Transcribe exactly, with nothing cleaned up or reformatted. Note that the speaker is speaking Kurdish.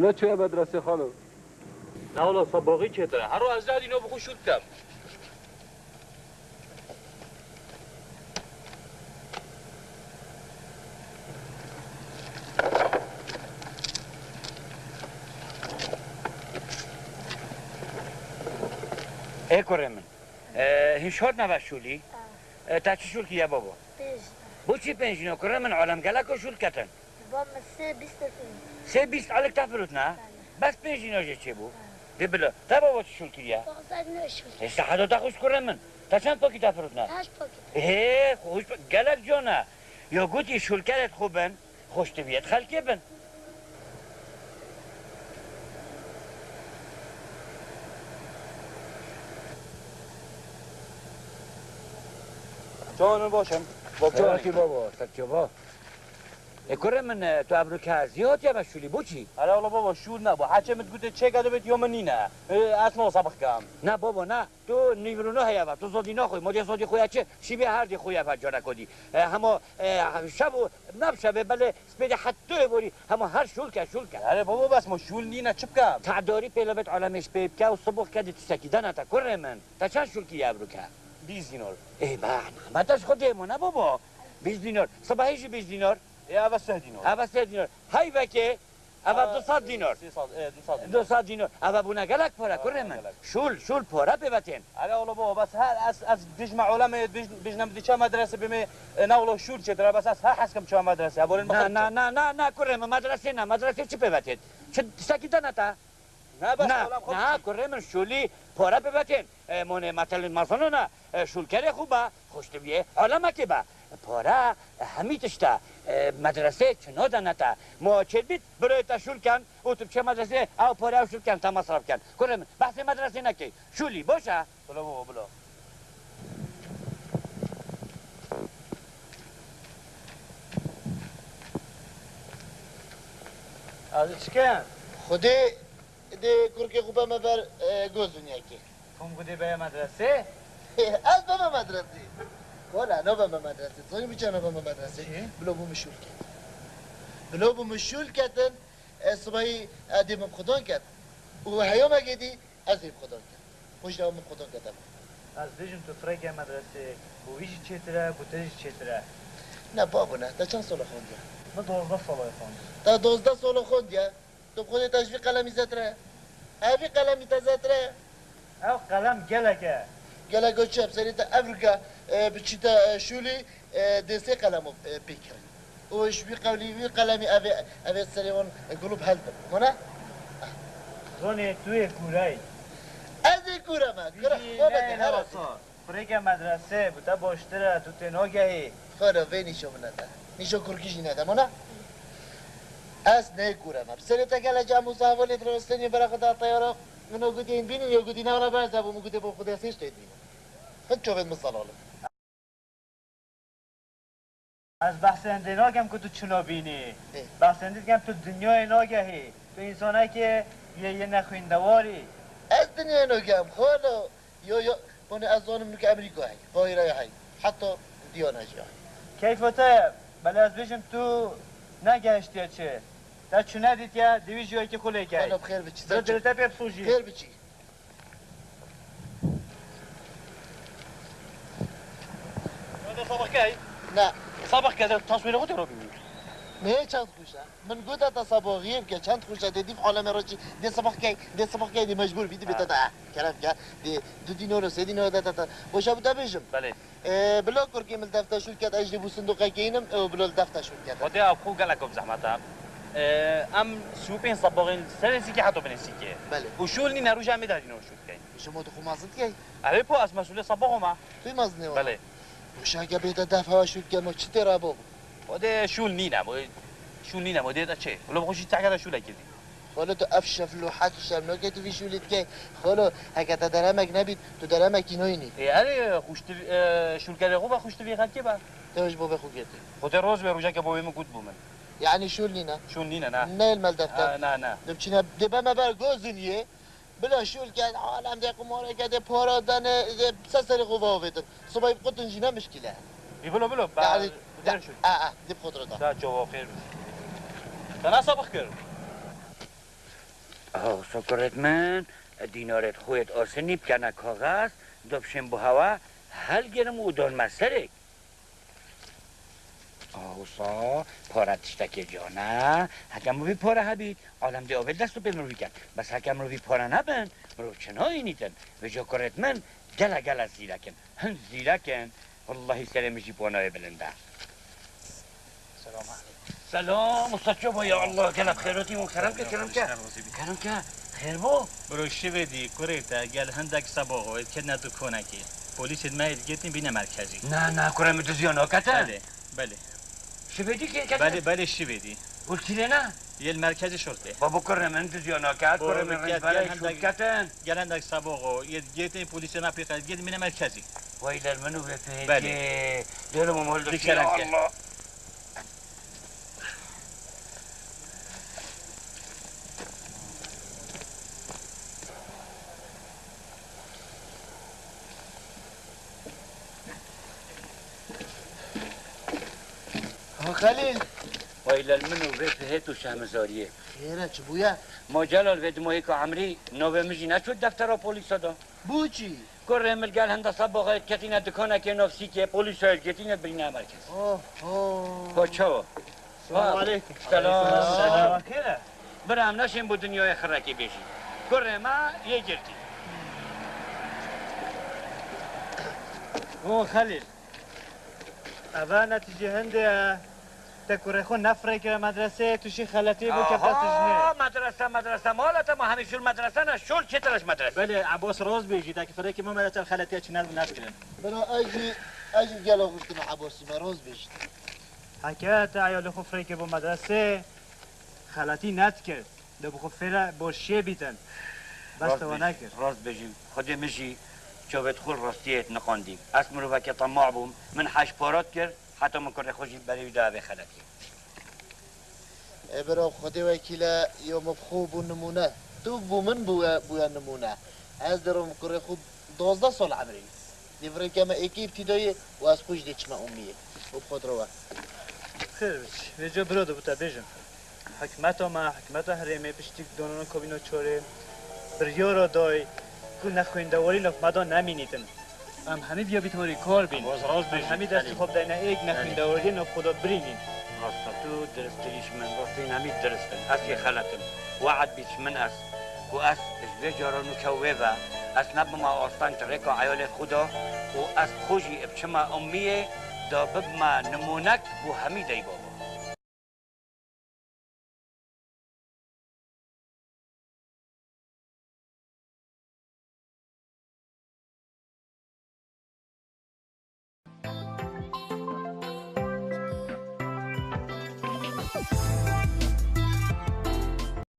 Ne çûye medresê xalo? Na wala sabaxî çêtir e. Her ro ez radî no bi xwe şûl dikem. Ê kurê min. E, hîn şot nava şûlî? E, te çi şûl kiriye babo? Pênc. Bo çi pênc no kurê min? Alem geleko şûl ketin. Ba min sê bîst te firot. Sê bîst alek te firotna? Bele. Bes pênc no jê çêbû? Bele. Dê bilo. Te babo çi şûl kiriye? Pazdeh no şûl. Ê, saeto te xweş kurê min. Te çend pakî te firotna? Heşt pakî. Ê, xweş, gelek cona. Yo gotî şûlkerêt xwe bin. Xweştiviyê xelkê bin. Çawan baş in? Bab çawan? Serhatî baba, serçe ba. E, kurê min, e, tu evroke zî hatiye meşûlî, bo çi? Hele wala baba, şûl nebû. Heçê min dikute çêke dibêt, yo min nîne. E, ez no sabix kam. Na baba, na. Tu nîvrono heye ve, tu zodî naxwî, modê zodî xwe ya çi? Şîvê her dî xwe ya ve cana kodî. E, hema, e, şev û nav şevê belê spêdê hettoyê borî, hema her şûl ke, şûl ke. Erê babo, bes ma şûl nîne, çi bike? Tedarî pêlavêt alemê spê bike û sibox ke dê tiştekî dana te, kurê min. Te çend şûl kiriye evroke? Bîst dînar. Ê, be, be te ji xwe dê mo ne babo. Bîst dînar. Sibahî jî bîst dînar. Ê, eve seh dînar. Eve seh dînar. Hey vekê. Eva du sed dînar. Sê sed, e, du sed dînar. Du sed dînar. Eva bûne gelek pare, kurê min. Gelek. Şûl, şûl pare pê ve tên. Hele ola baba, bes her ez, ez dijme olemê, dij-, dijnem diçe medrese bimê, e, ne ola şûl çêtir e, bes ez her hez kim çawa medrese. Ebolên Na, na, na, na, na, kurê min, medrese ne, medrese çi pê ve tên? Çi tiştekî dana te? Ne, bes Na, olem xwe na, biçî. Kurê min, şûlî pare pê ve tên. E, monê metelên mezin ne, e, şûlkerê xwe be, xweştiviyê alemekê be. Pare, e, hemî tişt e, e, medresê çi nade ne te. Ma çêdbît, birê te şûl ken û tu biçe medresê, ew pare ew şûl ken, te mesref ken. Kurê min, behsê medresê nekey. Şûlî, boş e. Bila baba, bila. Ez çi kem? Xwedê dê kurkê xwe beme ber, e, goz dinyakê. Tom gudê beye medresê? Ez beme medresê. Wala, no beme medresê. Zanî biçe no beme medresê? Çi? Bilo bû min şûl ket. Bilo bû min şûl ketin, e, sibahî, e, dê min xudan ket. Û heyamekê dî ez dê xudan ket. Xweş de min xudan ket. Ez bêjim tu fireke medresê, bo wî jî çêtir e, bo te jî çêtir e. Ne babo ne, te çend sala xwendiye? Min dozdeh sala xwendiye. Te dozdeh sala xwendiye? Tu xwedê te ji vî qelemî zêtir e. Ev vî qelemî te zêtir e. Ew qelem gelek e. Gelek o çi? Bi serê te evrika, e, biçî te, e, şûlî, e, dê sê qelemo, e, pê kirin. Û ji vî qewlî, vî qelemî ev ê, ev ê serê wan, e, gulûb hel bin. Mane? Zonê tu yê kûreyî. Ez ê kûre me. Kûre xwe bide, her. Firêke medresê, bi te baştir e, tu tê nagehî. Xwero, vê nîşo min nede. Nîşo kurkî jî nede, mona? Ez nê kûre me. Bi serê te gelek cem û hevalê dirawestênê bera xwe da teyara. Min o gudî hîn bînin, yo gudî ne wala berze bû, min gudî bo Xwedê sêj tê dibînin. Hin çovên min zelalim. Ez behsên dê nakem ku tu çi nabînî. Ê. Behsên dî dikem tu dinyayê nagehî. Tu însanekê yê, yê nexwîndewarî. Ez dinyayê nagem, xwelo. Yo, yo, hûn ez zanim nuke Amerîka hey, Qahîreya hey. Heta Diyana jî hey. Keyfa te ye, belê ez bêjim tu negehiştiye çi. Te çi nedîtiye, dî wî jî wekî xwe lê key. Xwelo bi xêr biçî. Dilê te pê bisûjî. Xêr biçî. Hadi sabah gel. Ne. Sabah gel, taswîrê xwe tê robî. Ne çend xweş e. Min got, heta sabaxiyê bike, çend xweş e, dê dîv alemê re çi, dê sabah gel, dê sabah gel, dê mecbur bî, dê bête de, eh, kerem ke, dê du dînor û sê dînor de, te, te. Xweş e, bi te bêjim. Belê. Ee, bila kurkê min defta şûl ket, ez jî bû sindoqekê înim, ew bila defta şûl ket. Xwedê ew xwe gelek bi zehmet e. Ee, em sî û pênc sebaxên serê sîkê heta binê sîkê. Belê. Û şûl nîne, roja em ê de dîno şûl dikeyn. Ji mo tu xwe mezin dikey? Erê po, ez mesûlê sebaxo me. Tu yî mezinê were? Belê. Û şeke bê te def hewa şûl dike, mo çi tê re bo? Xwedê şûl nîne, bo şûl nîne, bo dê te çê. Wilo bi xwe jî tehkete şûlekê dî. Xwelo tu ev şeflo hek şem nokê tu vî şûlî dikey. Xwelo, heke te deremek nebît, tu deremekî noyînî. Ê, erê, xuştivî, e, şûlkerê xwe be, xuştivî xelkê be. Te ji bo vê xwe girtî. Xwedê roz be rojeke bo wê min got bû min. Yanî şûl nîne? Şûl nîne, ne. Ne li mel defter? Ha, ne, ne. Tu biçîne, dê beme ber goziniyê. Bila şûl ket, alem dê qumareke dê para dene, dê ser serê xwe avêtin. Sibay qutin jî ne mişkîl e. Ê, bilo, bilo, ba, yani, bi der şûl. A, a, dê bi xwe re da. Da, çawa xêr. Te ne sabix kir? Aha, wisa kurêt min, dînarêt xwe yêt asinî bikene kaxez, do bişên bo hewa, helgirim û don me serek. Aha, wisa pare tiştekê can e. Heke mirovî pare hebît, alem dê avê dest û pê mirovî ket. Bes heke mirovî pare nebin, mirov çi nayînîtin. Vêca kurêt min, gele gele zîrek in. Hin zîrek in. Wellahî serê min jî bi wana wê bilind e. Selam aleykum. Selam, usta Çobo, ya Allah, gel bi xêr hatî, kerem ke, kerem ke. Kerem ke, xêr bo? Biro, şivê dî kurê te gel hindek seboxo êt ketine dikonekê. Polîsên me êt girtin bîne merkezî. Na, na, kurê min diziya naketin. Belê, belê. Şivê dî kê ketin? Belê, belê, şivê dî. Û li kîrê ne? Yê li merkezê şortê. Babo, kurê min diziya naket, kurê min rênc bere şûr ketin. Gel hindek seboxo êt girtin, polîsên me pê qet girtin bîne merkezî. Weyler min û vê pihêtê. Belê. Dêrim û mol diştî, ya Allah. Ha Xelîl. Weyler min û vê pihêt û şehmizariyê. Xêr e, çi bûye? Ma Celal, vê dimahîka emrî navê min jî neçû deftera polîsa de. Bo çi? Kurê min gel hende seboxo êt ketîne dikanekê nav sîkê, polîsa êt girtîne birîne merkez. Oho. Ko çawa? Selam aleykum. Selam. Selam. Kêre? Bira, em neşên bo dinyayê xirekê bêjî. Kurê me yê girtî. O Xelîl. Eva netîcê hindê ye. Te kurê xwe nefirê kire medresê, tu şî xeletiyê bo kefta tijnê. Aha, medrese, medrese. Mala te ma hemî şûl medrese ne, şûl çê te reş medrese. Belê, Ebas rast bêjî, te ki firêkê min medrese xeletiye çi ne, nefikirin. Bira, ez jî, ez jî gelo xuştim Ebasî me, rast bêjî. Heke te eyalê xwe firêkê bo medresê, xeletî nedikir. De bi xwe fêre bo şiyê bîtin. Bes te wa nekir. Rast bêjî, Xwedê min jî çavêt xwe li rastiyê niqandî. Ez mirovekê temax bûm, min heş para dikir, heta min kurê xwe jî berê wî da vê xeletiyê. Ê bira, Xwedê wekîl e, yo min bi xwe bû nimûne. Tu bû min bûye, bûye nimûne. Ez dirom kurê xwe dozdeh sal emrî. Lê virêke me êkê îbtîdayê û ez xwe jî dê çime umiyê. Û bi xwe dirowe. Xêr biç. Vêca bira de bi te bêjim. Hikmeta me, hikmeta herêmê piştî danana kovîna çorê biryara dayê ku nexwîndewarî nav me de nemînîtin. Em hemî viya bît harîkar bîn. Rast bêjî, Em hemî destê xwe bideyne êk, nexwîndewariyê nav xwe de birînîn. Rasta tu diristtirî ji min, rastî hemî dirist in. Ez yê xelet im. We'd bît ji min ez, ku ez ji vê cara nûke wê ve, ez nebima asteng di rêka eyalê xwe de û ez xwe jî biçime ummiyê de bibime nimûnek bo hemî deyba.